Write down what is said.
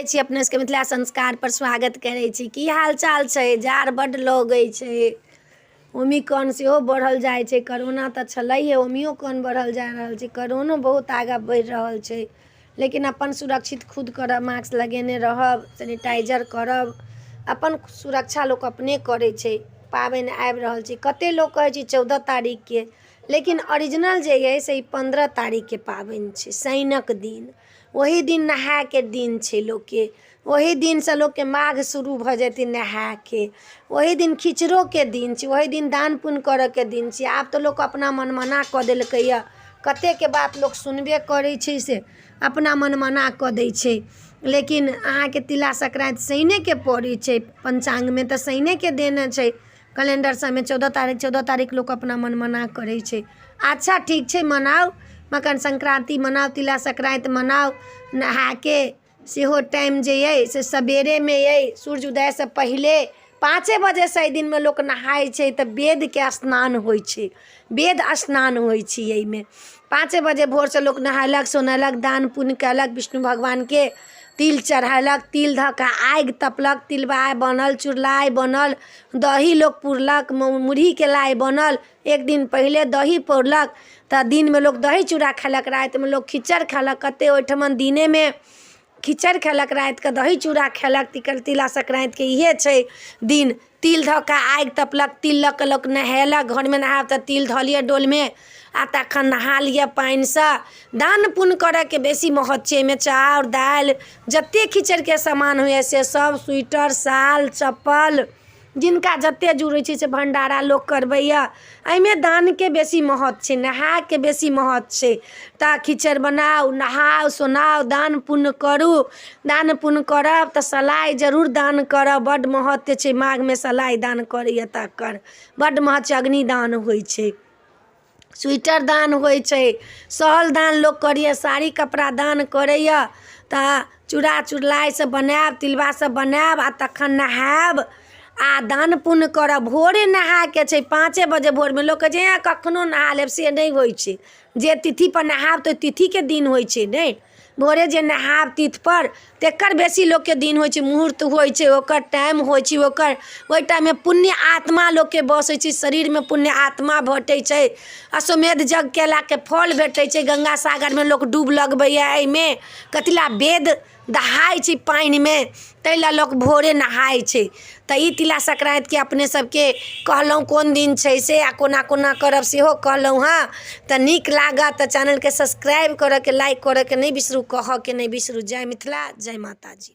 छी अपने सबके मिथिला संस्कारपर स्वागत करै छी। की हाल चाल छै? जाड़ बड्ड लगै छै, ओमिक्रॉन सेहो बढ़ल जाइ छै। करोना तऽ छलैहे, ओमियोक्रॉन बढ़ल जा रहल छै, करोनो बहुत आगाँ बढ़ि रहल छै। लेकिन अपन सुरक्षित खुद करब, मास्क लगेने रहब, सेनिटाइजर करब, अपन सुरक्षा लोक अपने करै छै। पाबनि आबि रहल छै, कतेक लोक कहै छै 14 तारीखके, लेकिन ओरिजिनल जे अइ से ई 15 तारीखके पाबनि छै, शनिक दिन। ओही दिन नहायके दिन छै लोकके, ओही दिनसँ लोकके माघ शुरू भऽ जेतै नहायके। ओही दिन खिचड़ोके दिन छै, ओही दिन दान पुण्य करऽके दिन छै। आब तऽ लोक अपना मनमना कऽ देलकैए, कतेकके बात लोक सुनबे करै छै, से अपना मनमना कऽ दै छै। लेकिन अहाँके तिला सङ्क्रान्ति शनिएके पड़ै छै, पञ्चाङ्गमे तऽ शनिएके देने छै, कैलेण्डर सबमे 14 तारीख, 14 तारीख लोक अपना मनमना करै छै। अच्छा ठीक छै, मनाउ मकर सङ्क्रान्ति मनाउ, तिला सङ्क्रान्ति मनाउ। नहाके सेहो टाइम जे अइ से सबेरेमे अइ, सूर्य उदयसँ पहिले 5 बजेसँ एहि दिनमे लोक नहाइ छै, तऽ वेदके स्नान होइ छै, वेद स्नान होइ छै। एहिमे 5 बजे भोरसँ लोक नहेलक सोनेलक, दान पुण्य कयलक, विष्णु भगवानके तिल चढ़ेलक, तिल धऽ कऽ आगि तपलक, तिलबा बनल, चुड़लाइ बनल, दही लोक पुरलक, मुरहीके लाइ बनल। एक दिन पहिले दही पौरलक तऽ दिनमे लोक दही चूड़ा खेलक, रातिमे लोक खिचड़ खेलक। कतेक ओहिठमन दिनेमे खिचड़ खेलक, रातिके दही चूड़ा खेलक। तिला सङ्क्रान्तिके इएह छै दिन। तिल धऽ कऽ आगि तपलक, तिल लऽ कऽ लोक नहेलक। घरमे नहायब तऽ तिल धऽ लिअ डोलमे आओर तखन नहा लिअ पानिसँ। दान पुण्य करऽके बेसी महत्व छै एहिमे। चाउर दालि जते खिचड़के सामान होइए से सब, स्वेटर साल चप्पल, जिनका जते जुड़ै छै से भण्डारा लोक करबैये। एहिमे दानके बेसी महत्व छै, नहायके बेसी महत्व छै। तऽ खिचड़ बनाउ, नहाउ सोनाउ, दान पुण्य करू। दान पुण्य करब तऽ सलाइ जरूर दान करब, बड्ड महत्व छै। माघमे सलाइ दान करैये तकर बड्ड महत्व छै। अग्निदान होइ छै, स्वेटर दान होइ छै, शॉल दान लोक करैये, साड़ी कपड़ा दान करैये। तऽ चूड़ा चुड़लाइ सब बनायब, तिलबा सब बनायब आओर तखन नहायब आओर दान पुण्य करब। भोरे नहायके छै, 5 बजे भोरमे। लोक कहै छै एँ कखनो नहा लेब, से नहि होइ छै। जे तिथिपर नहायब तऽ ओइ तिथिके दिन होइ छै ने। भोरे जे नहायब तिथिपर तकर बेसी लोकके दिन होइ छै, मुहूर्त होइ छै, ओकर टाइम होइ छै ओकर। ओइ टाइममे पुण्य आत्मा लोकके बसै छै, शरीरमे पुण्य आत्मा भेटै छै, अश्वमेध यज्ञ कयलाके फल भेटै छै। गंगा सागरमे लोक डूब लगबैये अइमे कथी लए? वेद दहाइ छै पानिमे, तै लए लोक भोरे नहाइ छै। तऽ ई तिला सङ्क्रान्तिके अपने सबके कहलहुँ कोन दिन छै से आओर कोना कोना करब सेहो कहलहुँ। हँ तऽ नीक लागत तऽ चैनलके सब्सक्राइब करऽके, लाइक करऽके नहि बिसरू, कहऽके नहि बिसरू। जय मिथिला, जय माताजी।